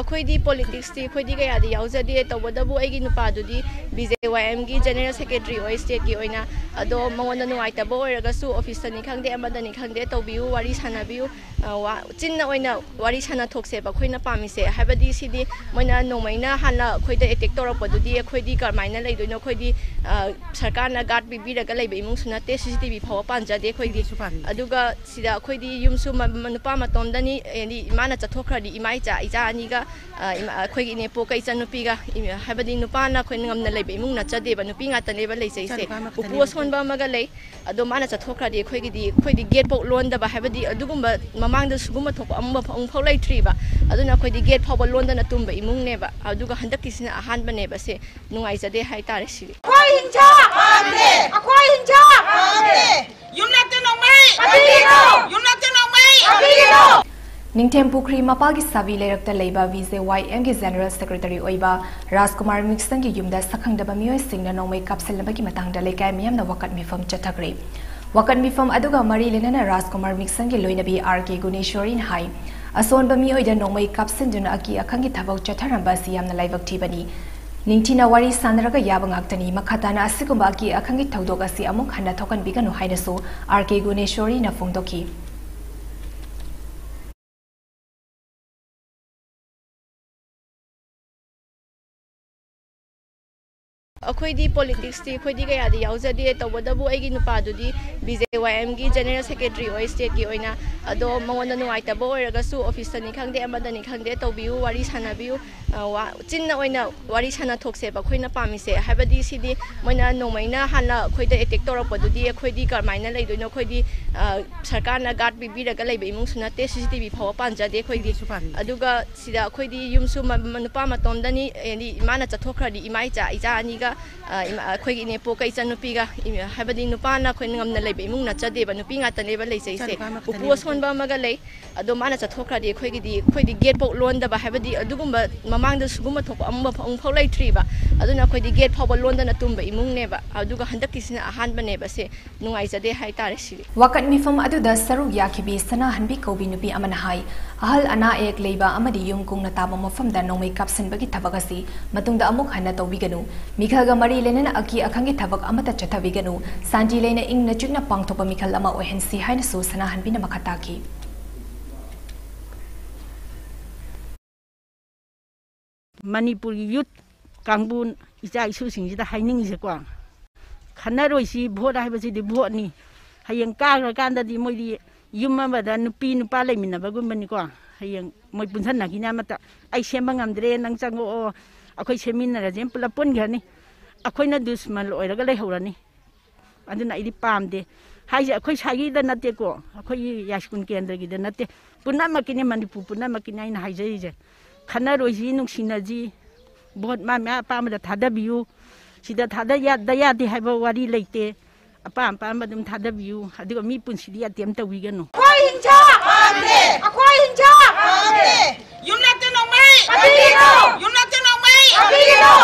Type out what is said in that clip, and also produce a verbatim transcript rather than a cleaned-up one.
ꯑꯩꯈꯣꯏꯗꯤ ꯄꯣꯂꯤꯇꯤꯛꯁꯇꯤ ꯑꯩꯈꯣꯏꯗꯤ ꯀꯌꯥꯗꯤ ꯌꯥꯎꯖꯗꯦ꯫ ꯇꯧꯕꯇꯕꯨ ꯑꯩꯒꯤ ꯅꯨꯄꯥꯗꯨꯗꯤ ꯕꯤ ꯖꯦ ꯋꯥꯏ ꯑꯦꯝꯒꯤ ꯖꯦꯅꯔꯦꯜ ꯁꯦꯀ꯭ꯔꯦꯇꯔꯤ ꯑꯣꯏ ꯁ꯭ꯇꯦꯠꯀꯤ ꯑꯣꯏꯅ꯫ ꯑꯗꯣ ꯃꯉꯣꯟꯗ ꯅꯨꯡꯉꯥꯏꯇꯕ ꯑꯣꯏꯔꯒꯁꯨ ꯑꯣꯐꯤꯁꯇꯅꯤ ꯈꯪꯗꯦ, ꯑꯃꯗꯅꯤ ꯈꯪꯗꯦ, ꯇꯧꯕꯤꯌꯨ, ꯋꯥꯔꯤ ꯁꯥꯟꯅꯕꯤꯌꯨ꯫ ꯑ, ꯋꯥ-, ꯆꯤꯟꯅ ꯑꯣꯏꯅ ꯋꯥꯔꯤ ꯁꯥꯟꯅꯊꯣꯛꯁꯦꯕ ꯑꯩꯈꯣꯏꯅ ꯄꯥꯝꯃꯤꯁꯦ꯫ ꯍꯥꯏꯕꯗꯤ ꯁꯤꯗꯤ ꯃꯣꯏꯅ ꯅꯣꯡꯃꯩꯅ ꯍꯥꯟꯅ ꯑꯩꯈꯣꯏꯗ ꯑꯦꯇꯦꯛ ꯇꯧꯔꯛꯄꯗꯨꯗꯤ ꯑꯩꯈꯣꯏꯗꯤ ꯀꯔꯝꯍꯥꯏꯅ ꯂꯩꯗꯣꯏꯅꯣ? ꯑꯩꯈꯣꯏꯗꯤ, ꯑ, ꯁꯔꯀꯥꯔꯅ ꯒꯥꯔꯗ ꯄꯤꯕꯤꯔꯒ ꯂꯩꯕ ꯏꯃꯨꯡꯁꯨ ꯅꯠꯇꯦ, ꯁꯤ ꯁꯤ ꯇꯤ ꯚꯤ ꯐꯥꯎꯕ ꯄꯥꯟꯖꯗꯦ ꯑꯩꯈꯣꯏꯗꯤ꯫ ꯁꯤꯁꯨ ꯄꯥꯟꯗꯦ꯫ ꯑꯗꯨꯒ ꯁꯤꯗ ꯑꯩꯈꯣꯏꯗꯤ ꯌꯨꯝꯁꯨ ꯃ-, ꯃ-, ꯅꯨꯄꯥ ꯃꯇꯣꯝꯗꯅꯤ, ꯍꯥꯏꯗꯤ ꯏꯃꯥꯅ ꯆꯠꯊꯣꯛꯈ꯭ꯔꯗꯤ ꯏꯃꯥ ꯏꯆꯥ, ꯏꯆꯥ ꯑꯅꯤꯒ, ꯑ, ꯏꯃꯥ, ꯑꯩꯈꯣꯏꯒꯤ ꯏꯅꯦꯄꯣꯛꯀ ꯏꯆꯟꯅꯨꯄꯤꯒ, ꯏꯃ-, ꯍꯥꯏꯕꯗꯤ ꯅꯨꯄꯥꯅ ꯑꯩꯈꯣꯏꯅ ꯉꯝꯅ ꯂꯩꯕ ꯏꯃꯨꯡ ꯅꯠꯆꯗꯦꯕ, ꯅꯨꯄꯤ ꯉꯥꯛꯇꯅꯦꯕ ꯂꯩꯖꯩꯁꯦ꯫ ꯏꯆꯥꯅꯨꯄꯥ ꯑꯃꯈꯛꯇꯅꯦꯕ꯫ ꯎꯄꯨ ꯑꯁꯣꯟꯕ ꯑꯃꯒ ꯂꯩ꯫ ꯑꯗꯣ ꯃꯥꯅ ꯆꯠꯊꯣꯛꯈ꯭ꯔꯗꯤ ꯑꯩꯈꯣꯏꯒꯤꯗꯤ, ꯑꯩꯈꯣꯏꯗꯤ ꯒꯦꯠ ꯐꯥꯎ ꯂꯣꯟꯗꯕ, ꯍꯥꯏꯕꯗꯤ ꯑꯗꯨꯒꯨꯝꯕ ꯃꯃꯥꯡꯗ ꯁꯤꯒꯨꯝꯕ ꯊꯣꯛꯄ ꯑꯃꯨꯛ ꯑꯃꯨꯛꯐꯥꯎ ꯂꯩꯇ꯭ꯔꯤꯕ꯫ ꯑꯗꯨꯅ ꯑꯩꯈꯣꯏꯗꯤ ꯒꯦꯠ ꯐꯥꯎꯕ ꯂꯣꯟꯗꯅ ꯇꯨꯝꯕ ꯏꯃꯨꯡꯅꯦꯕ꯫ ꯑꯗꯨꯒ ꯍꯟꯗꯛꯀꯤꯁꯤꯅ ꯑꯍꯥꯟꯕꯅꯦꯕ꯫ ꯁꯦ ꯅꯨꯡꯉꯥꯏꯖꯗꯦ ꯍꯥꯏꯇꯥꯔꯦ ꯁꯤꯗꯤ꯫ ꯑꯩꯈꯣꯏ ꯍꯤꯡꯁꯥ ꯄꯥꯝꯗꯦ! ꯑꯩꯈꯣꯏ ꯍꯤꯡꯁꯥ ꯄꯥꯝꯗꯦ! ꯌꯨꯝꯂꯛꯇ ꯅꯣꯡꯃꯩ! ꯀꯔꯤꯒꯤꯅꯣ? ꯌꯨꯝꯂꯛꯇ ꯅꯣꯡꯃꯩ! ꯀꯔꯤꯒꯤꯅꯣ? ꯅꯤꯡꯊꯦꯝ ꯄꯨꯈ꯭ꯔꯤ ꯃꯄꯥꯜꯒꯤ ꯁꯥꯕꯤ ꯂꯩꯔꯛꯇ ꯂꯩꯕ ꯕꯤ ꯖꯦ ꯋꯥꯏ ꯑꯦꯝꯒꯤ ꯖꯦꯅꯔꯦꯜ ꯁꯦꯀ꯭ꯔꯦꯇꯔꯤ ꯑꯣꯏꯕ ꯔꯥꯖꯀꯨꯃꯥꯔ ꯃꯤꯛꯁꯟꯒꯤ ꯌꯨꯝꯗ ꯁꯛꯈꯪꯗꯕ ꯃꯤꯑꯣꯏꯁꯤꯡꯅ ꯅꯣꯡꯃꯩ ꯀꯥꯞꯁꯤꯜꯂꯕꯒꯤ ꯃꯇꯥꯡꯗ ꯂꯩꯀꯥꯏ ꯃꯤꯌꯥꯝꯅ ꯋꯥꯀꯠ ꯃꯤꯐꯝ ꯆꯠꯊꯈ꯭ꯔꯦ꯫ ꯋꯥꯀꯠ ꯃꯤꯐꯝ ꯑꯗꯨꯒ ꯃꯔꯤ ꯂꯩꯅꯅ ꯔꯥꯖꯀꯨꯃꯥꯔ ꯃꯤꯛꯁꯟꯒꯤ ꯂꯣꯏꯅꯕꯤ ꯑꯥꯔ ꯀꯦ ꯒꯨꯅꯦꯁꯣꯔꯤꯅ ꯍꯥꯏ, ꯑꯁꯣꯟꯕ ꯃꯤꯑꯣꯏꯗ ꯅꯣꯡꯃꯩ ꯀꯥꯞꯁꯤꯟꯗꯨꯅ ꯑꯀꯤ ꯑꯈꯪꯒꯤ ꯊꯕꯛ ꯆꯠꯊꯔꯝꯕ ꯑꯁꯤ ꯌꯥꯝꯅ ꯂꯥꯏꯕꯛ ꯊꯤꯕꯅꯤ꯫ ꯅꯤꯡꯊꯤꯅ ꯋꯥꯔꯤ ꯁꯥꯟꯅꯔꯒ ꯌꯥꯕ ꯉꯥꯛꯇꯅꯤ꯫ ꯃꯈꯥ ꯇꯥꯅ ꯑꯁꯤꯒꯨꯝꯕ ꯑꯀꯤ ꯑꯈꯪꯒꯤ ꯊꯧꯗꯣꯛ ꯑꯁꯤ ꯑꯃꯨꯛ ꯍꯟꯅ ꯊꯣꯛꯍꯟꯕꯤꯒꯅꯨ ꯍꯥꯏꯅꯁꯨ ꯑꯥꯔ ꯀꯦ ꯒꯨꯅꯦꯁꯣꯔꯤꯅ ꯐꯣꯡꯗꯣꯛꯈꯤ꯫ ꯑꯩꯈꯣꯏꯗꯤ ꯄꯣꯂꯤꯇꯤꯛꯁꯇꯤ ꯑꯩꯈꯣꯏꯗꯤ ꯀꯌꯥꯗꯤ ꯌꯥꯎꯖꯗꯦ꯫ ꯇꯧꯕꯇꯕꯨ ꯑꯩꯒꯤ ꯅꯨꯄꯥꯗꯨꯗꯤ ꯕꯤ ꯖꯦ ꯋꯥꯏ ꯑꯦꯝꯒꯤ ꯖꯦꯅꯔꯦꯜ ꯁꯦꯀ꯭ꯔꯦꯇꯔꯤ ꯑꯣꯏ ꯁ꯭ꯇꯦꯠꯀꯤ ꯑꯣꯏꯅ꯫ ꯑꯗꯣ ꯃꯉꯣꯟꯗ ꯅꯨꯡꯉꯥꯏꯇꯕ ꯑꯣꯏꯔꯒꯁꯨ ꯑꯣꯐꯤꯁꯇꯅꯤ ꯈꯪꯗꯦ, ꯑꯃꯗꯅꯤ ꯈꯪꯗꯦ, ꯇꯧꯕꯤꯌꯨ, ꯋꯥꯔꯤ ꯁꯥꯟꯅꯕꯤꯌꯨ꯫ ꯑ, ꯋꯥ-, ꯆꯤꯟꯅ ꯑꯣꯏꯅ ꯋꯥꯔꯤ ꯁꯥꯟꯅꯊꯣꯛꯁꯦꯕ ꯑꯩꯈꯣꯏꯅ ꯄꯥꯝꯃꯤꯁꯦ꯫ ꯍꯥꯏꯕꯗꯤ ꯁꯤꯗꯤ ꯃꯣꯏꯅ ꯅꯣꯡꯃꯩꯅ ꯍꯥꯟꯅ ꯑꯩꯈꯣꯏꯗ ꯑꯦꯇꯦꯛ ꯇꯧꯔꯛꯄꯗꯨꯗꯤ ꯑꯩꯈꯣꯏꯗꯤ ꯀꯔꯝꯍꯥꯏꯅ ꯂꯩꯗꯣꯏꯅꯣ? ꯑꯩꯈꯣꯏꯗꯤ, ꯑ, ꯁꯔꯀꯥꯔꯅ ꯒꯥꯔꯗ ꯄꯤꯕꯤꯔꯒ ꯂꯩꯕ ꯏꯃꯨꯡꯁꯨ ꯅꯠꯇꯦ, ꯁꯤ ꯁꯤ ꯇꯤ ꯚꯤ ꯐꯥꯎꯕ ꯄꯥꯟꯖꯗꯦ ꯑꯩꯈꯣꯏꯗꯤ꯫ ꯁꯤꯁꯨ ꯄꯥꯟꯗꯦ꯫ ꯑꯗꯨꯒ ꯁꯤꯗ ꯑꯩꯈꯣꯏꯗꯤ ꯌꯨꯝꯁꯨ ꯃ-, ꯃ-, ꯅꯨꯄꯥ ꯃꯇꯣꯝꯗꯅꯤ, ꯍꯥꯏꯗꯤ ꯏꯃꯥꯅ ꯆꯠꯊꯣꯛꯈ꯭ꯔꯗꯤ ꯏꯃꯥ ꯏꯆꯥ, ꯏꯆꯥ ꯑꯅꯤꯒ, ꯑ, ꯏꯃꯥ, ꯑꯩꯈꯣꯏꯒꯤ ꯏꯅꯦꯄꯣꯛꯀ ꯏꯆꯟꯅꯨꯄꯤꯒ, ꯏꯃ-, ꯍꯥꯏꯕꯗꯤ ꯅꯨꯄꯥꯅ ꯑꯩꯈꯣꯏꯅ ꯉꯝꯅ ꯂꯩꯕ ꯏꯃꯨꯡ ꯅꯠꯆꯗꯦꯕ, ꯅꯨꯄꯤ ꯉꯥꯛꯇꯅꯦꯕ ꯂꯩꯖꯩꯁꯦ꯫ ꯏꯆꯥꯅꯨꯄꯥ ꯑꯃꯈꯛꯇꯅꯦ꯫ ꯎꯄꯨ ꯑꯁꯣꯟꯕ ꯑꯃꯒ ꯂꯩ꯫ ꯑꯗꯣ ꯃꯥꯅ ꯆꯠꯊꯣꯛꯈ꯭ꯔꯗꯤ ꯑꯩꯈꯣꯏꯒꯤꯗꯤ, ꯑꯩꯈꯣꯏꯗꯤ ꯒꯦꯠ ꯐꯥꯎ ꯂꯣꯟꯗꯕ, ꯍꯥꯏꯕꯗꯤ ꯑꯗꯨꯒꯨꯝꯕ ꯃꯃꯥꯡꯗ ꯁꯤꯒꯨꯝꯕ ꯊꯣꯛꯄ ꯑꯃꯨꯛ ꯑꯃꯨꯛꯐꯥꯎ ꯂꯩꯇ꯭ꯔꯤꯕ꯫ ꯑꯗꯨꯅ ꯑꯩꯈꯣꯏꯗꯤ ꯒꯦꯠ ꯐꯥꯎꯕ ꯂꯣꯟꯗꯅ ꯇꯨꯝꯕ ꯏꯃꯨꯡꯅꯦꯕ꯫ ꯑꯗꯨꯒ ꯍꯟꯗꯛꯀꯤꯁꯤꯅ ꯑꯍꯥꯟꯕꯅꯦꯕ꯫ ꯁꯦ ꯅꯨꯡꯉꯥꯏꯖꯗꯦ ꯍꯥꯏꯇꯥꯔꯦ ꯁꯤꯗꯤ꯫ ꯋꯥꯀꯠ ꯃꯤꯐꯝ ꯑꯗꯨꯗ ꯁꯔꯨꯛ ꯌꯥꯈꯤꯕꯤ ꯁꯅꯥꯍꯟꯕꯤ ꯀꯧꯕꯤ ꯅꯨꯄꯤ ꯑꯃꯅ ꯍꯥꯏ, ꯑꯍꯜ ꯑꯅꯥ ꯑꯌꯦꯛ ꯂꯩꯕ ꯑꯃꯗꯤ ꯌꯨꯝ ꯀꯨꯡꯅ ꯇꯥꯕ ꯃꯐꯝꯗ ꯅꯣꯡꯃꯩ ꯀꯥꯞꯁꯤꯟꯕꯒꯤ ꯊꯕꯛ ꯑꯁꯤ ꯃꯇꯨꯡꯗ ꯑꯃꯨꯛ ꯍꯟꯅ ꯇꯧꯕꯤꯒꯅꯨ꯫ ꯃꯤꯈꯜꯒ ꯃꯔꯤ ꯂꯩꯅꯅ ꯑꯀꯤ ꯑꯈꯪꯒꯤ ꯊꯕꯛ ꯑꯃꯠꯇ ꯆꯠꯊꯕꯤꯒꯅꯨ꯫ ꯁꯥꯟꯇꯤ ꯂꯩꯅ ꯏꯪꯅ ꯆꯤꯛꯅ ꯄꯥꯡꯊꯣꯛꯄ ꯃꯤꯈꯜ ꯑꯃ ꯑꯣꯏꯍꯟꯁꯤ ꯍꯥꯏꯅꯁꯨ ꯁꯅꯥꯍꯟꯕꯤꯅ ꯃꯈꯥ ꯇꯥꯈꯤ꯫ ꯃꯅꯤꯄꯨꯔꯒꯤ ꯌꯨꯠ ꯀꯥꯡꯕꯨ, ꯏꯆꯥ ꯏꯁꯨꯁꯤꯡꯁꯤꯗ ꯍꯥꯏꯅꯤꯡꯉꯤꯁꯦꯀꯣ, ꯈꯟꯅꯔꯣꯏꯁꯤ, ꯚꯣꯠ ꯍꯥꯏꯕꯁꯤꯗꯤ ꯚꯣꯠꯅꯤ꯫ ꯍꯌꯦꯡ ꯀꯥꯈ꯭ꯔꯀꯥꯟꯗꯗꯤ ꯃꯣꯏꯗꯤ ꯌꯨꯝ ꯑꯃꯗ ꯅꯨꯄꯤ ꯅꯨꯄꯥ ꯂꯩꯃꯤꯟꯅꯕꯒꯨꯝꯕꯅꯤꯀꯣ꯫ ꯍꯌꯦꯡ ꯃꯣꯏ ꯄꯨꯟꯁꯟꯅꯈꯤꯅꯤ꯫ ꯑꯃꯠꯇ "ꯑꯩ ꯁꯦꯝꯕ ꯉꯝꯗ꯭ꯔꯦ, ꯅꯪ ꯆꯪꯉꯛꯑꯣ, ꯑꯩꯈꯣꯏ ꯁꯦꯝꯃꯤꯟꯅꯔꯁꯦꯅ" ꯄꯨꯂꯞ ꯄꯨꯟꯈ꯭ꯔꯅꯤ꯫ ꯑꯩꯈꯣꯏꯅ ꯗꯨꯁꯃꯟ ꯑꯣꯏꯔꯒ ꯂꯩꯍꯧꯔꯅꯤ꯫ ꯑꯗꯨꯅ ꯑꯩꯗꯤ ꯄꯥꯝꯗꯦ꯫ ꯍꯥꯏꯁꯦ ꯑꯩꯈꯣꯏ ꯁ꯭ꯋꯥꯏꯒꯤꯗ ꯅꯠꯇꯦꯀꯣ, ꯑꯩꯈꯣꯏꯒꯤ ꯌꯥꯏꯁ꯭ꯀꯨꯜ ꯀꯦꯟꯗ꯭ꯔꯒꯤꯗ ꯅꯠꯇꯦ, ꯄꯨꯝꯅꯃꯛꯀꯤꯅꯦ, ꯃꯅꯤꯄꯨꯔ ꯄꯨꯝꯅꯃꯛꯀꯤꯅꯦ ꯑꯩꯅ ꯍꯥꯏꯖꯔꯤꯁꯦ꯫ ꯈꯟꯅꯔꯣꯏꯁꯤ, ꯅꯨꯡꯁꯤꯅꯁꯤ, ꯚꯣꯠ ꯃꯥ ꯃꯥ ꯑꯄꯥꯝꯕꯗ ꯊꯥꯗꯕꯤꯌꯨ꯫ ꯁꯤꯗ ꯊꯥꯗ ꯌꯥꯗ ꯌꯥꯗꯦ ꯍꯥꯏꯕ ꯋꯥꯔꯤ ꯂꯩꯇꯦ꯫ ꯑꯄꯥꯝ ꯑꯄꯥꯝꯕ ꯑꯗꯨꯝ ꯊꯥꯗꯕꯤꯌꯨ, ꯑꯗꯨꯒ ꯃꯤ ꯄꯨꯟꯁꯤꯗꯤ ꯑꯦꯇꯦꯝ ꯇꯧꯕꯤꯒꯅꯨ꯫ ꯑꯩꯈꯣꯏ ꯍꯤꯡꯁꯥ ꯄꯥꯝꯗꯦ꯫ ꯑꯩꯈꯣꯏ ꯍꯤꯡꯁꯥ ꯄꯥꯝꯗꯦ꯫ ꯌꯨꯝꯂꯛꯇ ꯅꯣꯡꯃꯩ ꯄꯥꯝꯕꯤꯒꯅꯨ꯫ ꯌꯨꯝꯂꯛꯇ ꯅꯣꯡꯃꯩ ꯄꯥꯝꯕꯤꯒꯅꯨ꯫